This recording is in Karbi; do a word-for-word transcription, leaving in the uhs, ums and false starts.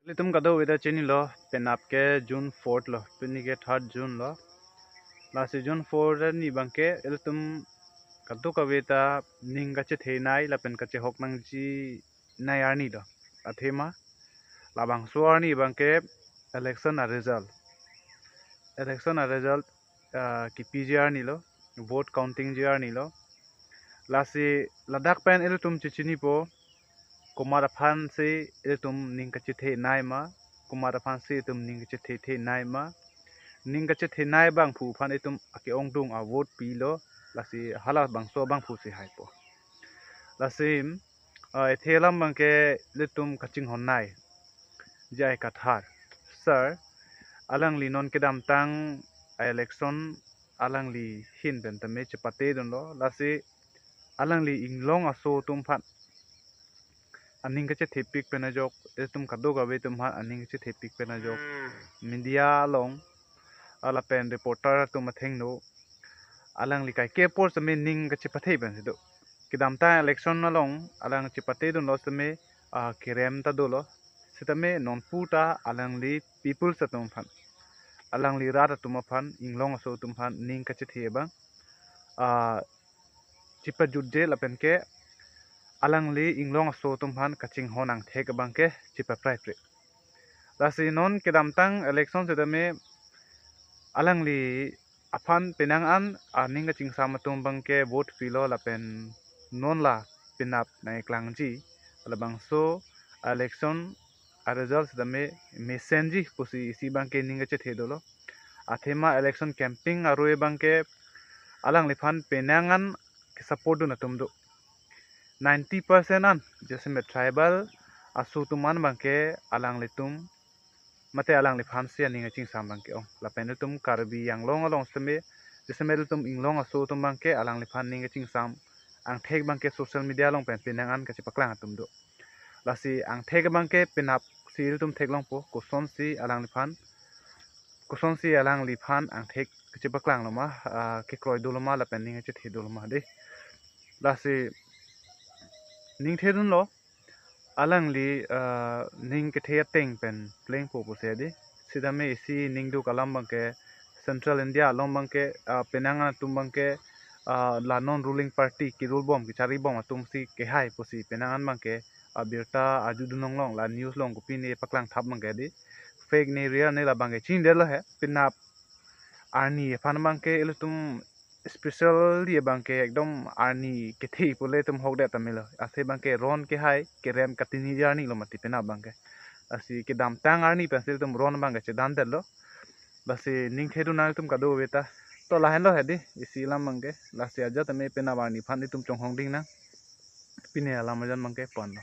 Ilitum kadokave ta chinilo, penap ke June fourth lo, pini ke third June lo. Lasi June fourth arni abangke ilitum kadokave ta ning kachethenei lapen kachehok nangji nei arni lo. Athema labangso arni abangke election a result. Election a result, ah, kipiji arni lo, vote countingji arni lo. Lasi ladak pen ilitum chechinipo, komat aphansi ilitum ning kachethenei ma, komat aphansi itum ning kachethethenei ma. Ning kachethenei abangphu aphan itum ake-ongdung a vote pilo, lasi halabangso abangphu si haipo. Lasi, ah, ethe alam abangke ilitum kachinghonnei J I Kathar sir, alangli non kedamtang election alangli ahin pen tame chepatedunlo, lasi alangli inglong aso atum aphan aning kachethepik pen ajok, itum kadokave atum aphan aning kachethepik pen ajok, media along, ah, lapen reporter atum athengno, alangli kaike apor sitame ning kachepathe pensi do. Kedamtang election along alang chepatedunlo sitame, ah, kerem ta dolo. Sitame nonpu ta alangli peoples atum aphan, alangli rat atum aphan, inglong aso atum aphan ning kachethe abang, ah, chepajutje lapen ke alangli inglong aso atum aphan kachinghon angthek abangke chepapraiprek. Lasi non kedamtang election sitame alangli aphan penang an aning kachingsam atum abangke vote pilo lapen non la penap nangkeklangji, labangso election a result sitame mesenji pusi isi abangke ning kachethe dolo. Athema election campaign arui abangke alangliphan penang an kesupport dun atum do. Ninety percent an, jasemet tribal aso atum an abangke alanglitum mate alangliphansi aning kachingsam abangke ong. Lapen itum Karbi Anglong along sitame, jasemet itum inglong aso atum abangke alangliphan ning kachingsam angthek abangke social media along pen penang an kachepaklang atum do. Lasi angthek abangke penapsi itum theklongpo, kosonsi alangliphan, kosonsi alangliphan angthek kachepaklanglo ma, ah, kekroi dolo ma lapen ning kachethe dolo ma dei. Lasi ning thedunlo, alangli, ah, ning kethe ateng pen plengpo pusi dei. Sitame isi ningduk alam abangke Central India along abangke, ah, penang an atum abangke, ah, la non ruling party kerule bom kechari bom atumsi kehai pusi penang an abangke abirta arjudun longlong, la news along kopine paklang thap abangke dei. Fake ne real ne labangke chinidetlo he. Penap arni aphan abangke ilitum specially abangke ekdom arni kethe pule itum hokdet tame lo. Ase abangke ron kehai kerem katini arni lo mati penap abangke. Lasi kedamtang arni pensi itum ron abangke chedandetlo. Lasi ning thedun nang itum kadokave ta. To lahenlo he dei, isi alam abangke. Lasi ajat tame penap arni aphan itum chonghong ding nang. Pini alam ajan abangke ponlo.